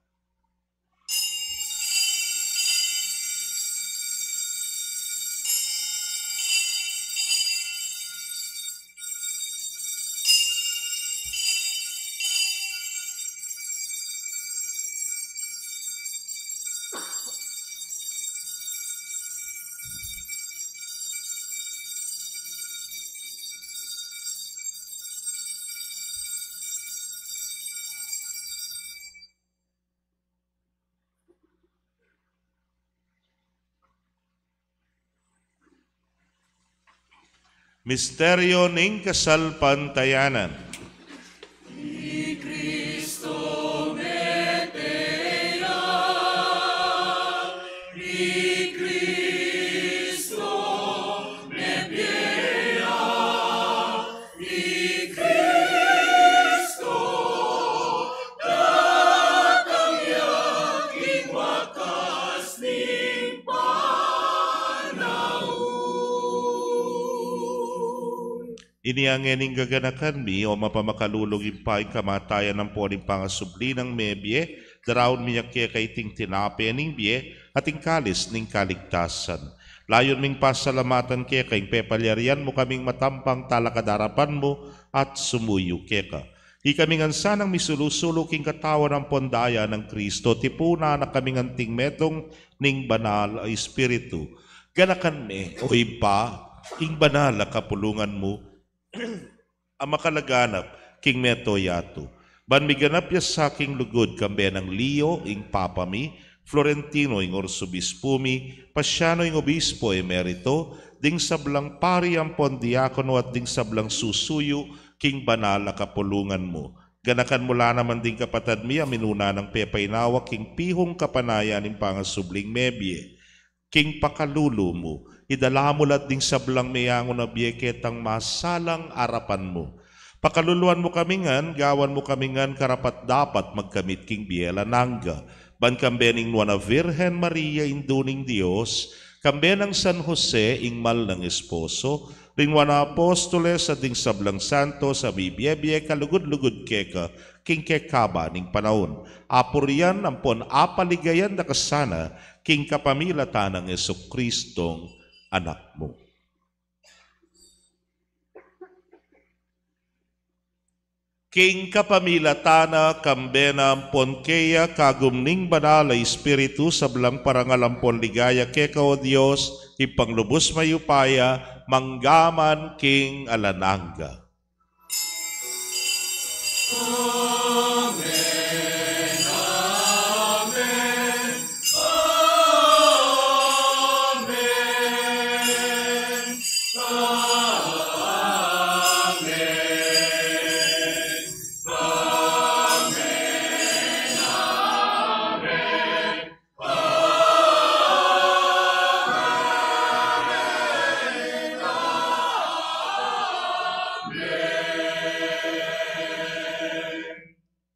Misteryo ning kasalpantayanan. Inya ngening gaganakan mi, o mapamakalulung Ibpa, ing kamatayan ampon ing pangasubli nang mebie, daraun mi keka iting tinape ning bie, at ing kalis ning kaligtasan. Layun ming pasalamatan keka ing pepalyarian mu kaming matampang talakad arapan mu at sumuyu keka. Ikami ngan sanang misulu-sulu king katawan ampon daya nang Kristo, tipunan na kaming anting metung ning Banal a Espiritu. Ganakan me, o Ibpa, ing banal a kapulungan mu, a makalaganap king mabilug a yatu. Ban miganap ya sa king lugud, kambe nang Leo, ing Papa mi, Florentino, ing Arsobispo mi, Pasiano, ing Obispo Emerito, ding sablang pari ampon diakono, at ding sablang susuyu king banal a kapulungan mu. Ganakan mu la naman ding kapatad mi a minuna nang pepainawa king pihung kapanayan ning pangasubling mebie. King pakalulu mu, idala mu la ding sablang meyangu na bie ketang masalang arapan mu. Pakaluluan mu kami ngan, gawan mu kami ngan karapat-dapat magkamit king bie alang angga. Ban kambe ning Nuan a Virgen Maria, Indu ning Dios, kambe nang San Jose, ing mal nang esposo, ding Nuan a Apostoles, at ding sablang santos a mibie-bie kalugud-lugud keka king kekaba ning panaun. Apurian ampon apaligayan da ka sana king kapamilatan nang Jesucristong Anak mu. King kapamilatan na, kambe na, ampon keya, kagum ning Banal a Espiritu, sablang parangal ampon ligaya keka, o Dios, Ibpang lubus mayupaya, mangga man king alang angga.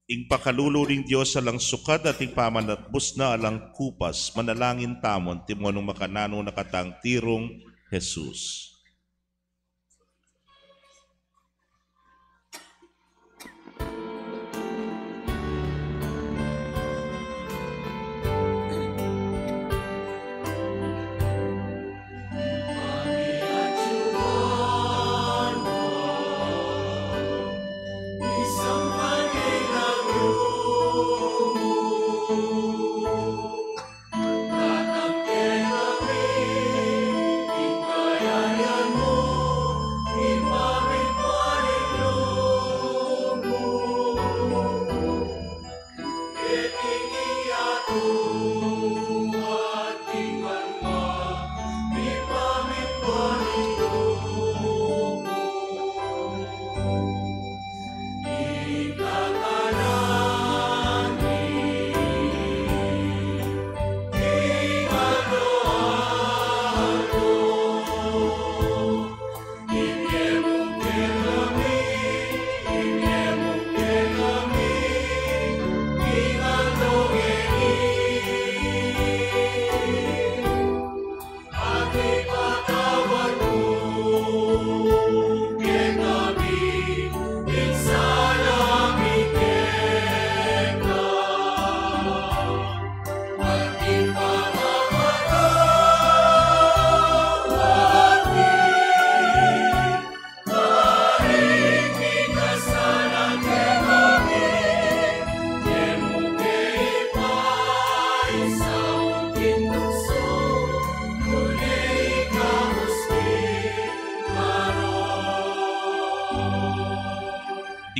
Ing pakalulu ning Dios alang sukad at ing pamanatbus na alang kupas. Manalangin tamu, antimong makananu na katang tirung Jesus.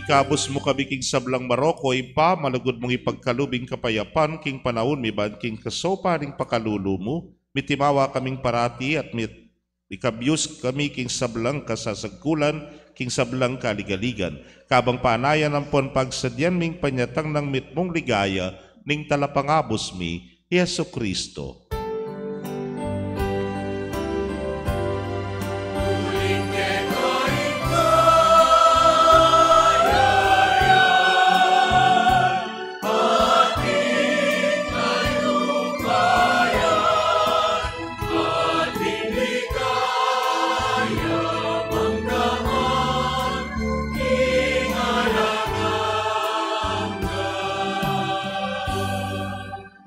Ikabus mu kami king sablang marok, o Ibpa, malugud mung ipagkalub ing kapayapan king panaun mi, ban king kasaupan ning pakalulu mu, mitimawa kaming parati at mit- Ikabus kami king sablang kasasagkulan, king sablang kaligaligan. Kabang panayan ampon pagsadyan ming panyatang nang mitmung ligaya ning Talapangabus mi, i Jesucristo.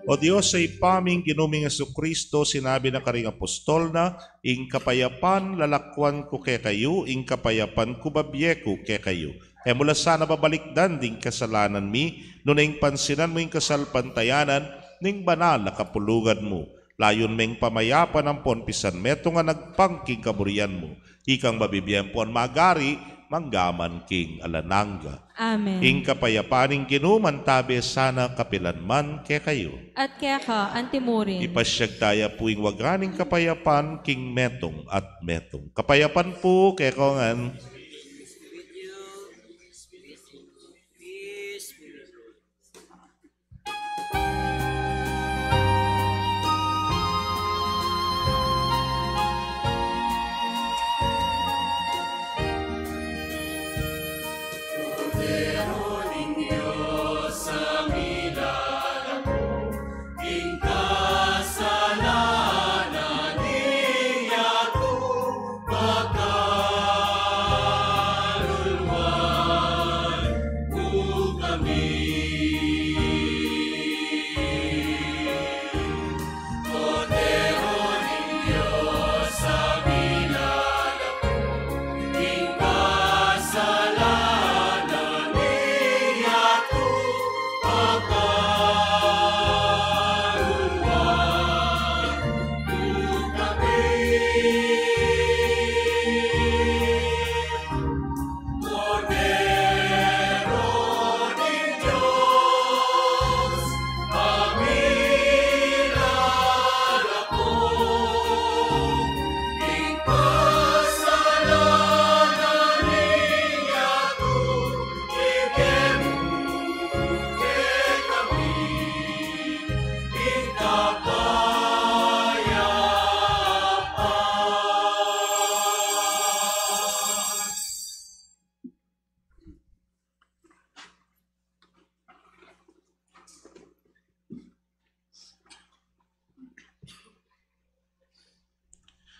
O Dios a Ibpa ming, Ginu ming Jesucristo, sinabi na karing apostol na, "Ing kapayapan lalakwan ku kekayu, ing kapayapan ku babie ku kekayu." E mu la sana babalikdan ding kasalanan mi, nune ing pansinan mu ing kasalpantayanan ning banal a kapulungan mu. Layun meng pamayapan ampon pisan metung a nagpang king kaburian mu. Ikang mabibie ampon magari, mangga man king alang angga. Amen. Ing kapayapan ning Ginu mantabe sana kapilan man kekayu. At keka antimurin. Ipasyag taya pu ing waga ning kapayapan king metung at metung. Kapayapan pu kekongan.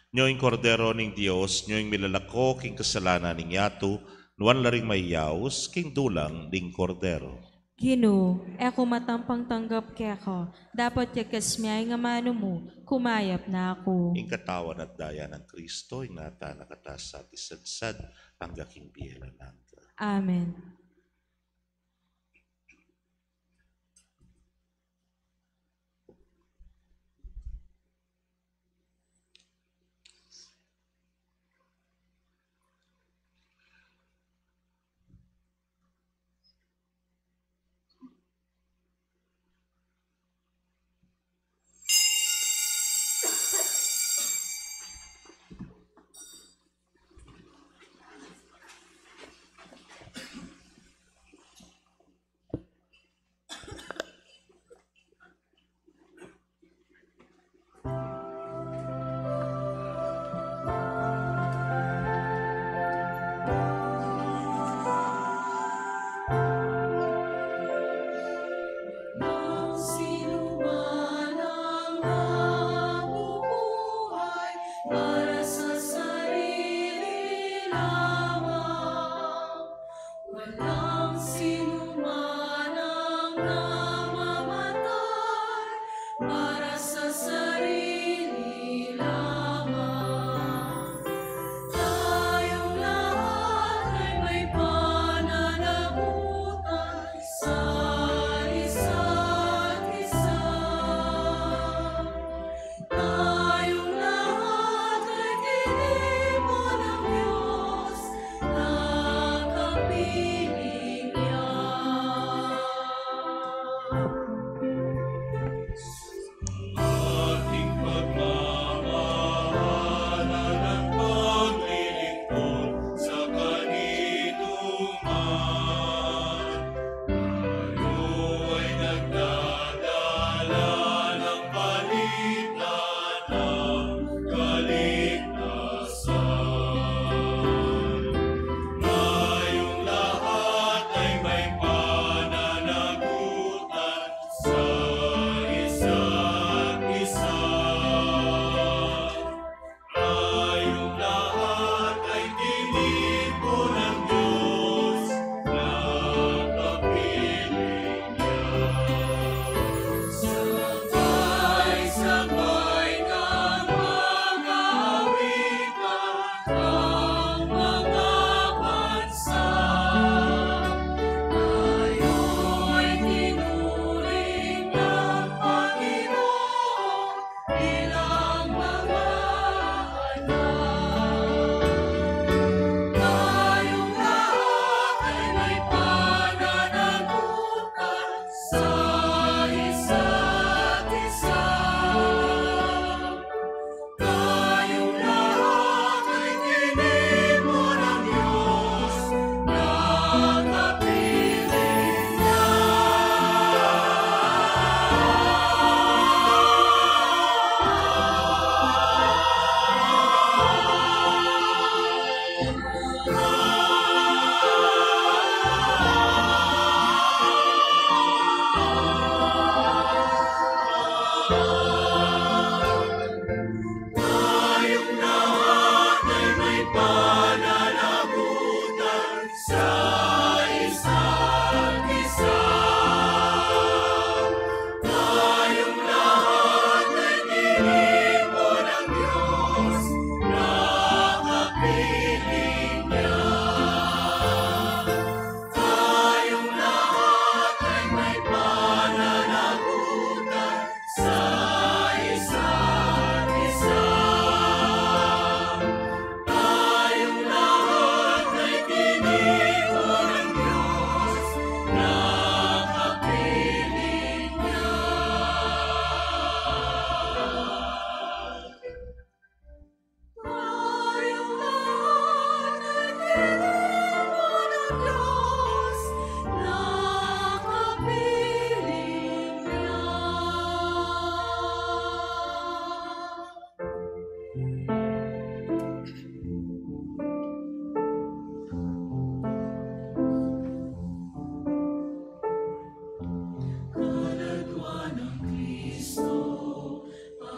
Nyo ing Kordero ning Dios, nyo ing milalako king kasalanan ning yatu, nuan la ring mayayaus king dulang ning Kordero. Ginu, e ku matampang tanggap keka, dapot yakas me ing amanu mu, kumayap na ku. Ing katawan at daya nang Kristo, ingatan na kata sa at isadsad, angga king bie alang angga. Amen.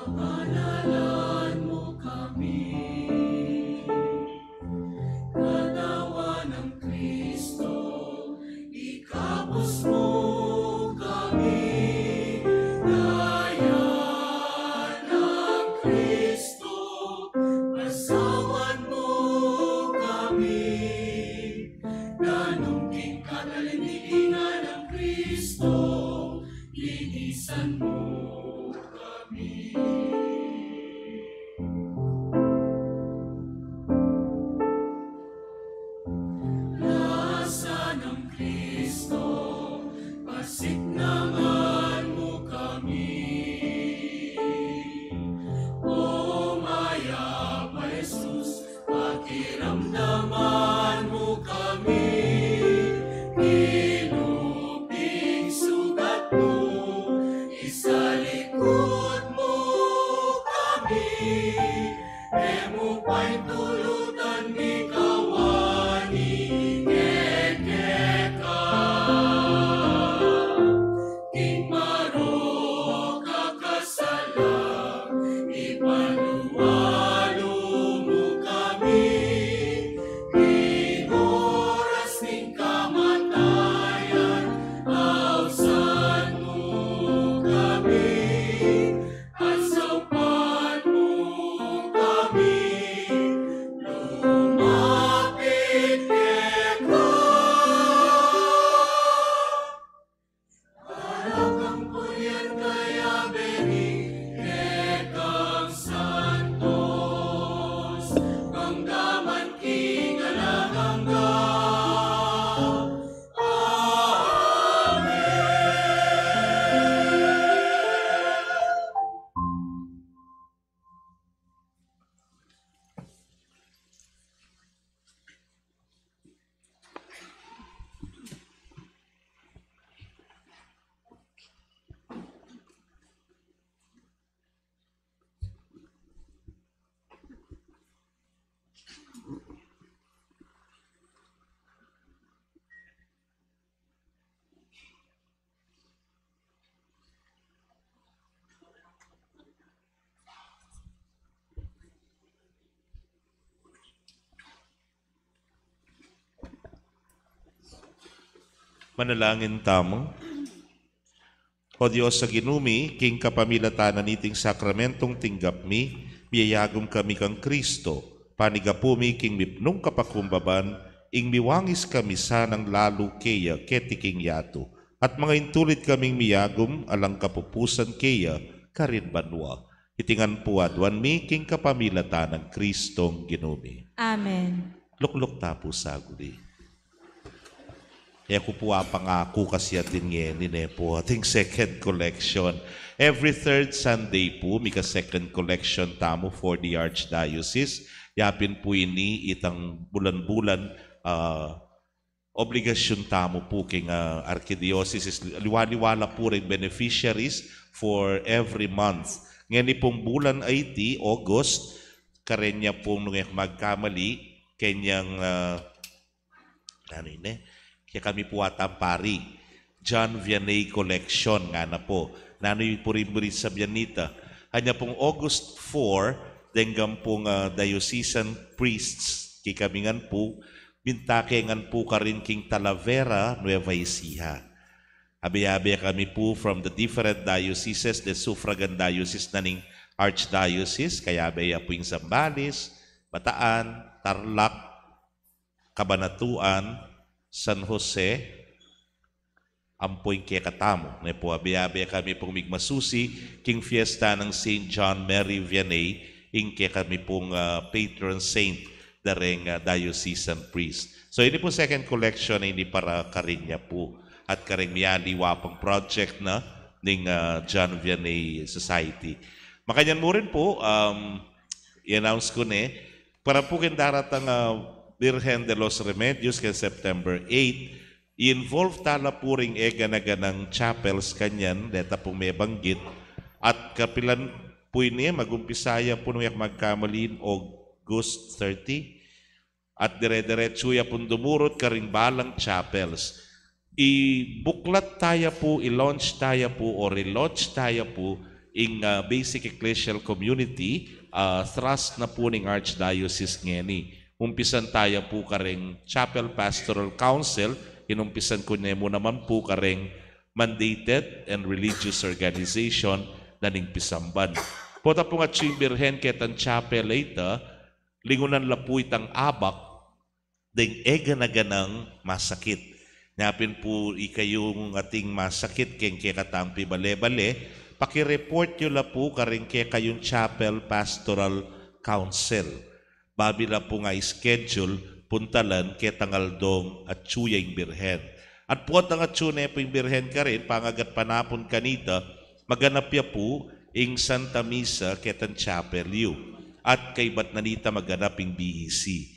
Panalan mu kami, Katawan nang Kristo, ikabus mu kami, Daya nang Kristo, pasawan mu kami, danum king katalindikingan nang Kristo, linisan mu kami. Lasa nang Kristo, pasiknangan mu kami. O mayap a Jesus, pakiramdaman mu kami. Kinuping sugat mu, isalikut mu kami. E mu paintulutan mikawani kekeka. King marok a kasala, ipalualu mu kami. King oras ning kamatayan, ausan mu kami. At saupan mu kami lumapit keka. Para kang purian kayabe ning kekang santos, angga man king alang angga. Amen. Manalangin tamu. O Dios a Ginu mi, king kapamilatan na niting sakramentong tinggap mi, miyayagum kami kang Kristo, panigapu mi king mipnung kapakumbaban, ing miwangis kami sanang lalu keya keti king yatu, at mangaintulid kaming miyagum alang kapupusan keya karin banua. Iti ngan pu aduan mi king kapamilatan nang Kristong Ginu mi. Amen. Lukluk ta pu saguli. E ku pu apangaku kasi atin ngeni ne pu, ating second collection. Every third Sunday pu, mika second collection tamu for the Archdiocese. Ya pin pu ini itang bulan-bulan, ah, obligasyun tamu pu king, ah, Archdiocese. Liwa-liwa la pu ring beneficiaries for every month. Ngeni pung bulan a iti, August, karen ya pung nung e ku magkamali, kenyang, ah, nanu ini? Kekami pu atang pari, John Vianney Collection, ngana pu. Nanu yu pu rin buri sabian nita? Anya pung August four, denggan pung, ah, diocesan priests, kekami ngan pu, minta ke ngan pu karin king Talavera, Nueva Ecija. Abe-abe kami pu from the different dioceses, the suffragan diocese na ning Archdiocese, kayabe ya pu ing Zambales, Bataan, Tarlac, Cabanatuan, San Jose, ampo ing kekatamu, ne pu, abe-abe kami pung migmasusi king fiesta nang Saint John Mary Vianney, ing kekami pung, ah, patron saint da reng, ah, diocesan priest. So, ini pu second collection ini para karin ya pu at kareng mialiwa pang project na ning, ah, John Vianney Society. Makanyan mu rin pu, um, i-announce ku ne, para pu king daratang, ah, Birhen de los Remedios king September eight, i-involve tala pu ring egana-ganang chapels kanyan, deta pung mebanggit, at kapilan pu ini, magumpisa ya pu nung e ku magkamali August thirty, at dire-diretsu ya pung dumurut karing balang chapels. Ibuklat ta ya pu, i-launch ta ya pu, or i-launch ta ya pu, Ing, ah, basic ecclesial community, ah, thrust na pu ning Archdiocese ngeni. Umpisan taya pu kareng Chapel Pastoral Council, inumpisan ku ne mu naman pu kareng mandated and religious organization na ning pisamban. Pota pung atsu ing Birhen ketang chapel a ita, lingunan la pu itang abak deng egana-ganang masakit. Nyapin pu ikayung ating masakit keng kekatang pibale-bale, pakireport yu la pu kareng kekayung Chapel Pastoral Council. Babi la pung a-schedule, puntalan ketang aldong atsu ya ing Birhen. At potang atsu ne pu ing Birhen karin, pangagat panapun kanita, maganap ya pu ing Santa Misa ketang chapel yu. At kaybat na nita maganap ing B E C.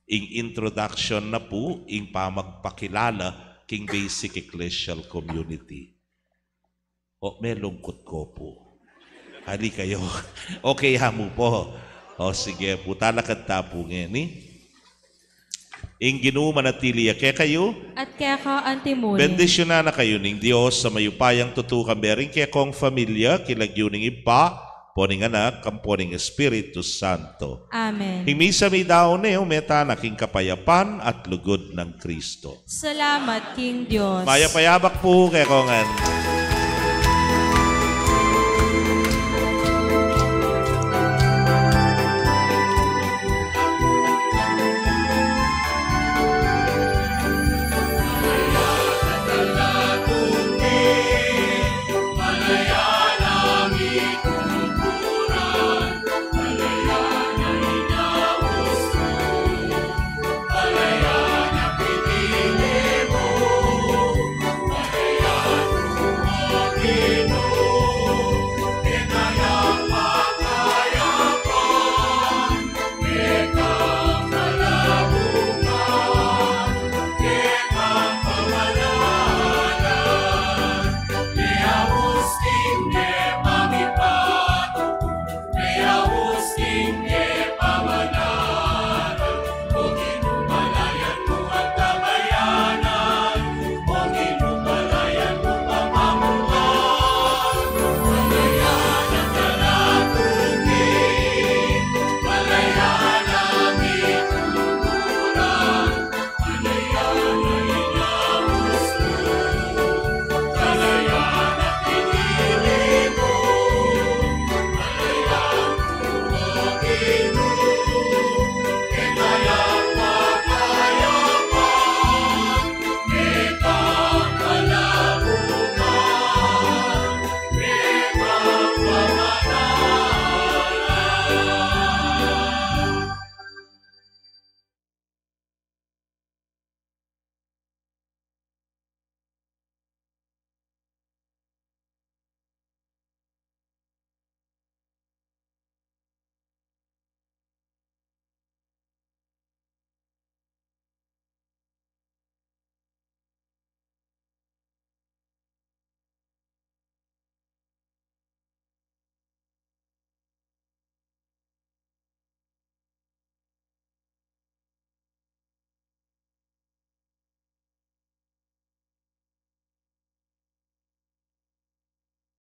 Ing introduction na pu ing pamagpakilala king basic ecclesial community. O, melungkut ko pu. Ali kayu. Okay, amu pu. O, sige pu. Talakad ta pu ngeni. Ing Ginu manatili ya kekayu. At keka antimurin. Bendisyunan na kayu ning Dios a mayupayang tutu, kambe ring kekong familia, king lagyu ning Ibpa, ampo ning Anak, ampo ning Espiritu Santo. Amen. Ing misa midaun ne, ume tana king kapayapan at lugud nang Kristo. Salamat king Dios. Mayap a abak pu kekongan.